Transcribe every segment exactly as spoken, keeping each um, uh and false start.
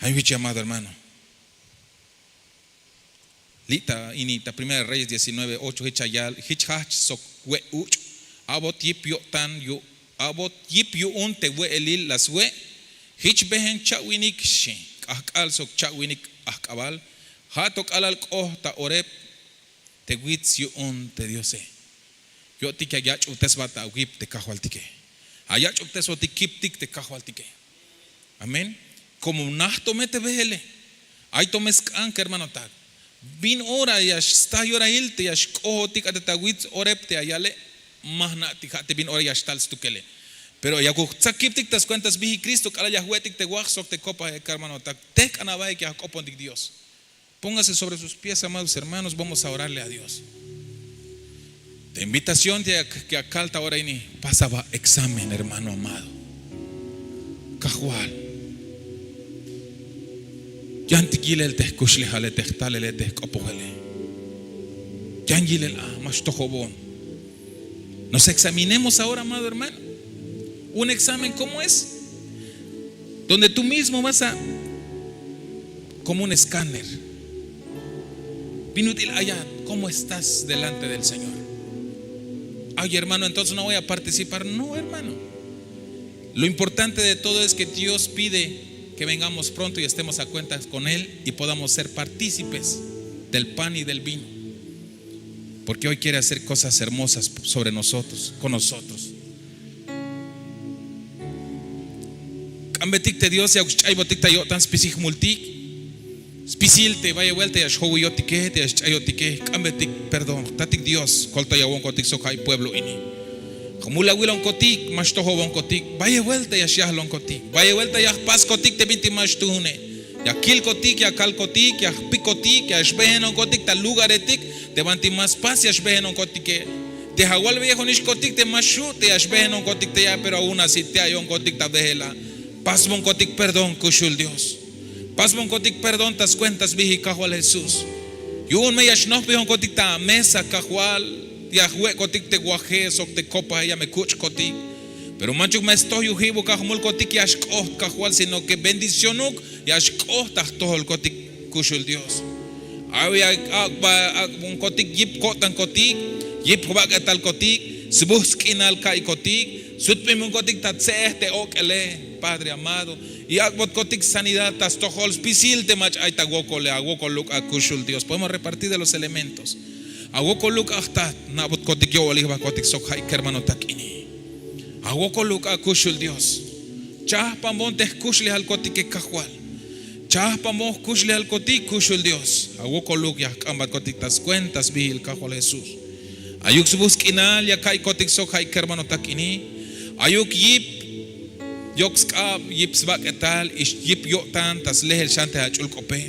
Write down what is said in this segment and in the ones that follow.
Ay wich, amado hermano. Li' ta ini ta Primera Reyes diecinueve ocho, hich ya yal, hich jajch sok we' uch', a'bot yip yo'tan yu-, a'bot yip yu'un te we'elil la swe', hich behen cha'winik xchi, k'ahk'al sok cha'winik ajk'abal, ha to k'alal k'oht ta Horeb te wits yu'un te Diose. Yo'tik ya yach'ubtesbat awip te Kajwaltike. Ya yach'ubtesbotik kiptik te Kajwaltike. Amén. Como naj to me te behele, ay to me sk'an kermanotak. Bin ora ya sta yorahil te ya xk'ohotik a te ta wits Horeb te ya yale, ma jna'tik ha te bin ora ya xtal stukele. Pero yakuk tsak kiptik ta skuenta sbijil Cristo k'alal ya jwe'tik te waj sok te kopaje kermanotak. Tejk'an abaik ya jk'opontik Dios. Póngase sobre sus pies, amados hermanos, vamos a orarle a Dios. Te invitación te ya, ya kal ta ora ini, pasa ba examen, hermano amado. Kajwal, yantik yilel te jkuxlejale, te jtalele, te jk'opojele. Yan yilel a, ma xtojobon. Nos examinemos ahora, amado hermano. Un examen, ¿cómo es? Donde tú mismo vas a, como un escáner. Bin ut'il ayat, ¿cómo estás delante del Señor? Ay, hermano, entonces no voy a participar. No, hermano. Lo importante de todo es que Dios pide que vengamos pronto y estemos a cuentas con Él y podamos ser partícipes del pan y del vino. Porque hoy quiere hacer cosas hermosas sobre nosotros, con nosotros. K'ambetik te Dios, ya xch'aybotik ta yo'tan spisil jmultik. Spisil te bayel vuelta ya xjowiyotike, te ya xch'ayotike, k'ambetik perdón. Jtatik Dios, koltayawonkotik sok ja'i pueblo ini. Jmul awilonkotik, ma xtojobonkotik, bayel vuelta ya xyahlonkotik, bayel vuelta ya jpaskotik te bintik ma xtuune. Ya kilkotik, ya kalkotik, ya jpikotik, ya xbehenonkotik ta lugaretik te banti ma spas ya xbehenonkotike. Te awalbeyejonixkotik te ma xju' te ya xbehenonkotik te ya, pero aun así te ayonkotik ta behel a. Pasbonkotik perdón, kuxul Dios. Pasbonkotik perdón ta skuenta sbijil Kajwal Jesús. Yu'un me ya xnojbejonkotik ta mesa, Kajwal, ya jwe'kotik te waje sok te kopaje, ya me kuch'kotik. Pero manchuk me stoj yu'un jibuk a jmulkotik ya xk'oht, Kajwal, sino que bendicionuk ya xk'oht ta jtojolkotik, kuxul Dios. Awi, ak'ba, ak'bonkotik yip ko'tankotik, yip jbak'etalkotik, sbuj sk'inal ka'iykotik, sutbinbonkotik ta tse'ej te ok'ele, Padre amado. Y ak'botkotik sanidad ta stojol spisil te mach'a ay ta wokole, awokoluk a, kuxul Dios. Podemos repartir de los elementos. Awokoluk a jtat, na'botkotik yo'bal jbahkotik sok ja'i kermanotak ini. Awokoluk a, kuxul Dios. Chajpanbon te jkuxlejalkotike, Kajwal. Chajpanbon jkuxlejalkotik, kuxul Dios. Awokoluk ya jk'ambatkotik ta skuenta sbijil Kajwal Jesús. Ayuk sbuj sk'inal ya ka'iykotik sok ja'i kermanotak ini. Ayuk yip yok sk'ab, yip sbak'etal, ix yip yo'tan ta slehel xan te ach'ul k'ope.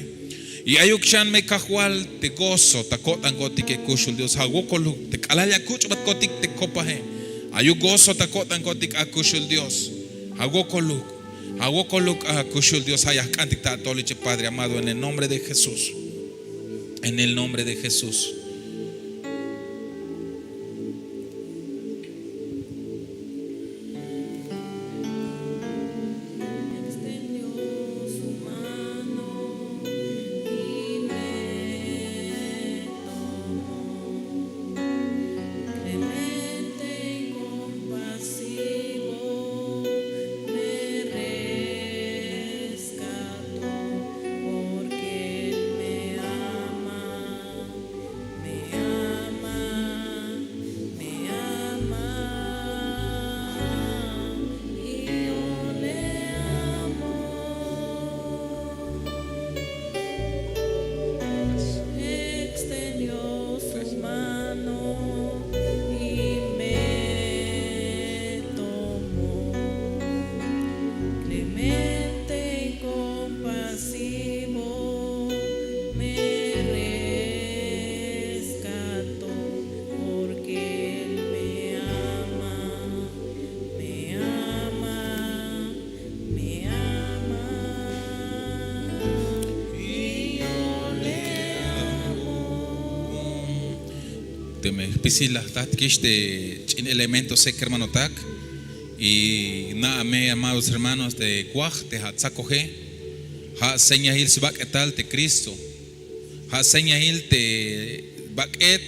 Y ayuk xan me, Kajwal, te gozo ta ko'tankotike, kuxul Dios. Awokoluk te k'alal ya kuch'batkotik te kopaje, ayuk gozo ta ko'tankotik a, kuxul Dios. Awokoluk, awokoluk a, kuxul Dios. Ja' ya jk'antik ta atol iche, Padre amado, en el nombre de Jesús. En el nombre de Jesús. Extendió su mano y me tomó. Clemente y compasivo me rescató, porque él me ama. Me ama, me ama, y yo le amo. Extendió su mano y me tomó. Clemente y compasivo me rescató, porque él me ama, me ama, me ama, y yo le amo. Teme spisil la jtatikix te ch'in elementose, kermanotak. Y na'a me, amados hermanos, te waj te ja' tsakoje. Ja' señail sbak'etal te Cristo. Ja' señail te bak'et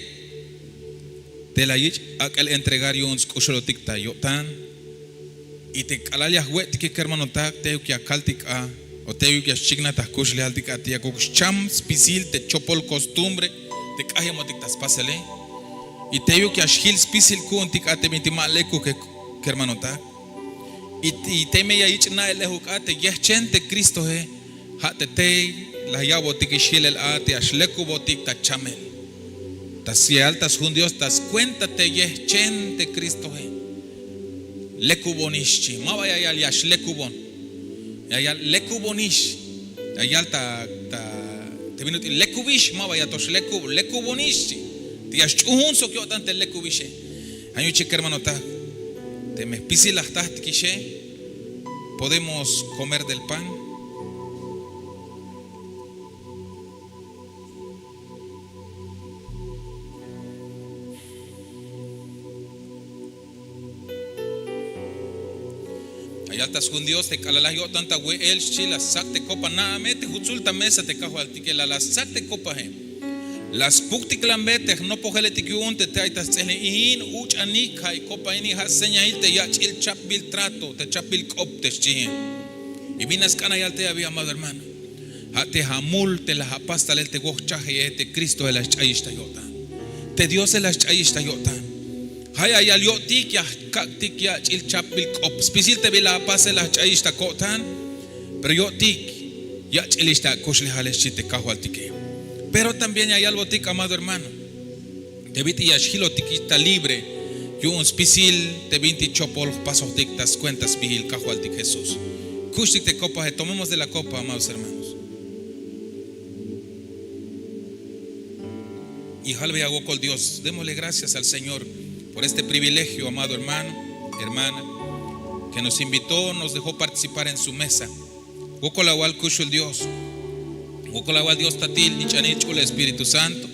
te la yich' ak'el entregar yu'un sk'uxulotik ta yo'tan. Y te k'alal ya jwe'tike kermanotak, teyuk ya kaltik a o teyuk ya xchiknaj ta jkuxlejaltik a te yakuk xcham spisil te chopol costumbre te k'ajemotik ta spasele. Y teyuk ya xjil spisil ku'untik a te bintik ma lekuke kermanotak. Y teme ya yich' na'elejuk a te yejchen te Cristoe, ja' te tey la ya'botikix jilel a te ya xlekubotik ta chamel. Ta syal ta sjun Dios ta skuenta te yejchen te Cristoe. Lekubonix xchi, ma ba ya yal ya xlekubon. Ya yal lekubonix. Ya yal ta, ta te bin ut'il lekubix, ma ba ya to xlekub, lekubonix xchi. Te ya xch'uun sok yo'tan te lekubixe. Ja' yu'un xchi kermanotak, teme jpisil la jtajtikixe, podemos comer del pan. Ya yal ta sjun Dios te k'alal la yo'tan ta we'el xchi, la ssak' te kopa na'ame te jutsul ta mesa te kajwaltike, la la ssak' te kopae. La spuktiklanbe te jnopojeletik yu'un te te ay ta sts'ehel in uch'anik, ja' kopa ini ja' señail te yach'il chapbil trato, te chapbil k'op te xchie. Y bin la sk'an ya yal tey abi, amado hermano. Ja' te amul te la apas talel te wojchajee te Cristoe la sch'ayix ta yo'tan. Te Diose la sch'ayix ta yo'tan. Ja' ya yal yo'tik ya jkak'tik yach'il chapbil k'op spisil te bin la apase la jch'ayix ta ko'tan. Pero yo'tik yach'ilix ta akuxlejale xchi te kajwaltike. Pero también ya yalbotik, amado hermano, te bit'il ya xjilotikix ta libre yu'un spisil te bintik chopol jpasojtik ta skuenta sbiil kajwaltik Jesús. Kuxtik te kopae, tomemos de la copa, amados hermanos. Y jalbeya wokol Dios, démosle gracias al Señor por este privilegio, amado hermano, hermana, que nos invitó, nos dejó participar en su mesa. Wokol awal kuxul Dios. Wokol awal Dios Tatil, Nich'anil, Ch'ul Espíritu Santo.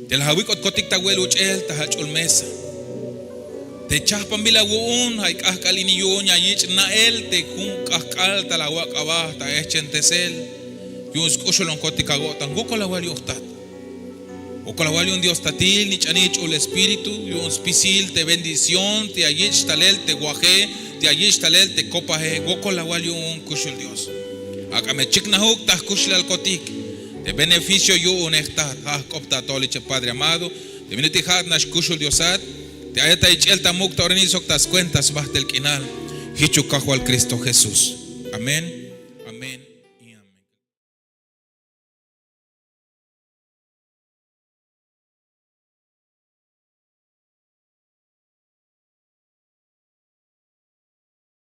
Te la awik'otkotik ta we'el uch'el ta jach'ul mesa. Te chajpanbil awu'un, ay k'ajk'al ini yu'un ya yich' na'el te jun k'ajk'al ta la awak' aba ta ejchentesel yu'un sk'uxulonkotik awo'tan. Wokol awal yu'un jtat. Wokol awal yu'un Dios Tatil, Nich'anil, Ch'ul Espíritu, yu'un spisil te bendición te ya yich' talel te waje, te ya yich' talel te kopae. Wokol awal yu'un kuxul Dios. Ak'a me chiknajuk ta jkuxlejalkotik. Te beneficio yu'une jtat, ja' jk'op ta ato'olik che Padre amado. Te bin ut'il ja'at nax kuxul Diosat te ayat ta ich'el ta muk' ta oranil sok ta skuenta sbajtel k'inal. Jichuk Kajwal Cristo Jesús. Amén. Amén.